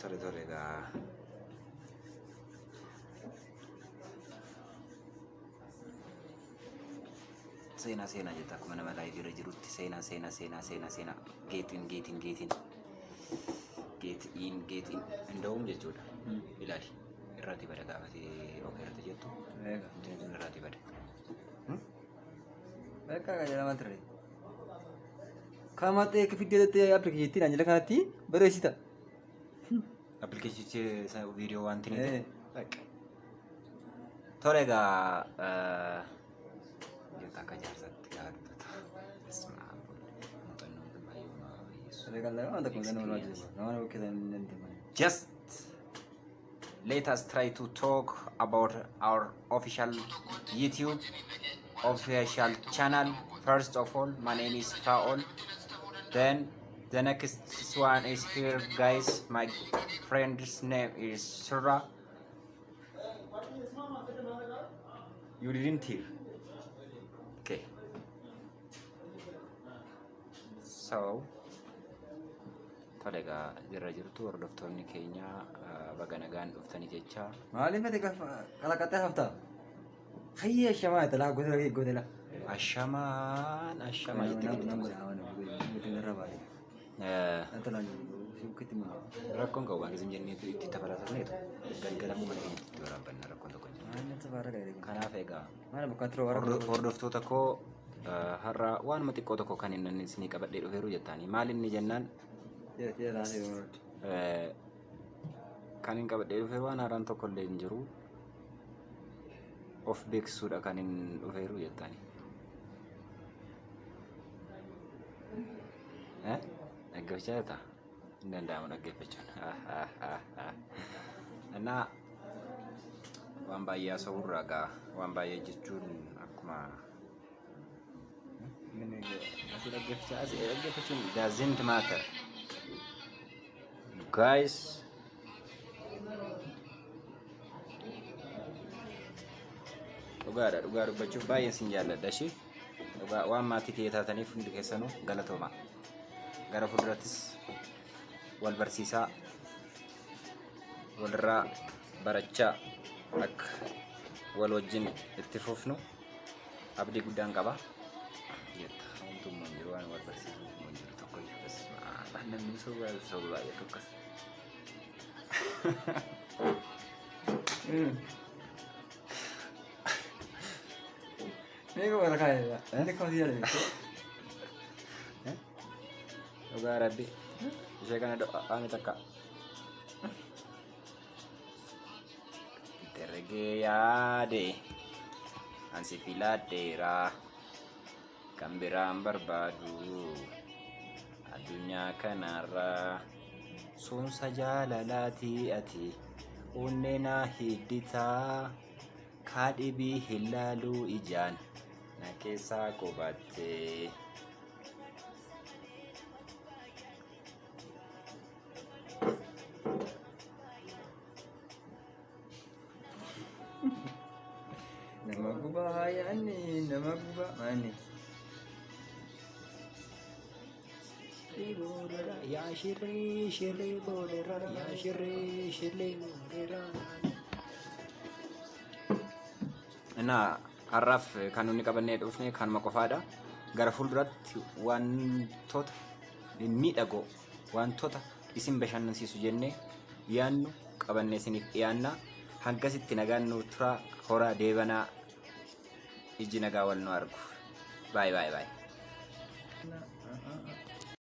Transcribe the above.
Tole tole egaa. Seenaa seenaa jetta akkuma nama live irra jirutti seenaa seenaa seenaa seenaa seenaa get in get in get in get in get in እንደውም jechuudha. Ilaali irraati bada gaafatee ok irratti jettu wanti sun irraati bada. Bakka jedhama ture. Kamattee akka fiddee jettee appilikeeshinii naan jala kanatti barreessita. Appilikeeshinichi viidiyoo wanti ni ta'e. Bakka. Tole egaa jirta akka jaarsaatti gaafa dubbatu. Muuxannoon kun baay'ee nama fayyadu. Tole qal'aa waan tokko nama barbaachisa. Nama nama keessa hin dandeenye. Just let us try to talk about our official YouTube official channel. First of all, my name is Faol. Then the next one is here, guys. My friend's name is Surah. You didn't hear. Okay. So, tole egaa jirra jirtu hordoftoonni keenya baga nagaan dhuftanii jecha. Maaliif ati kalaqattee haftaa? Hayyee ashamaa itti gosa gosa laa. Ashamaan ashamaa jettee gadi. Rakkoon qabu waan isin jenneetu itti tafalasafneetu galgalamuu mana keenyatti itti waraabbanna rakkoon tokko hin jiru. Kanaaf egaa hordoftoota koo har'a waanuma xiqqoo tokko kan inni isinii qabadhee dhufeeru jettaanii maal inni jennaan kan hin qabadhee dhufeeru waan haaraan tokko illee hin jiru of beeksisuudha kan hin dhufeeru jettaanii. Dhaggeeffachaa jirtaa? Hin danda'amu dhaggeeffachuun. Innaa waan baay'ee haasa'urraa gaa waan baay'ee jechuun akkuma asii dhaggeeffachaa asii dhaggeeffachuun doesn't matter. Guys, dhugaadha dhugaa dubbachuuf baay'een sin jaalladha ishee dhugaa waan maatii kiyya taataniif hundi keessanuu galatooma. Gara fuuldurattis wal barsiisaa walirraa barachaa akka wal wajjin itti fufnu abdii guddaan qaba. Jetta homtuu immoo hin jiru waan wal barsiisuu immoo hin jiru tokko iyyuu. Namni soba soba baay'atu akkas. Meeqa wal kaa'eera? Inni akkuma si yaadame. Dhugaa rabbi ishee kana do'aame takka. Herregee yaade ansi filadheera kan biraan barbaadu addunyaa kanarraa suunsa jaalalaatii ati onnee naa hidditaa kaadhibii hin laaluu ijaan na keessaa qubattee. Nama gubaa yaanni nama gubaa maanni. Yaa shirree shirree boolera yaa shirree shirree boolera. እና har'aaf kan nuti qabannee dhufne kanuma qofaadha. Gara fuulduratti wantoota mimmiidhagoo wantoota isin bashannansiisu jennee yaannu qabannee isiniif dhiyaanna. Hangasitti nagaan nuuf turaa horaa deebanaa ijji nagaa wal nu argu. Baay'ee baay'ee baay'ee.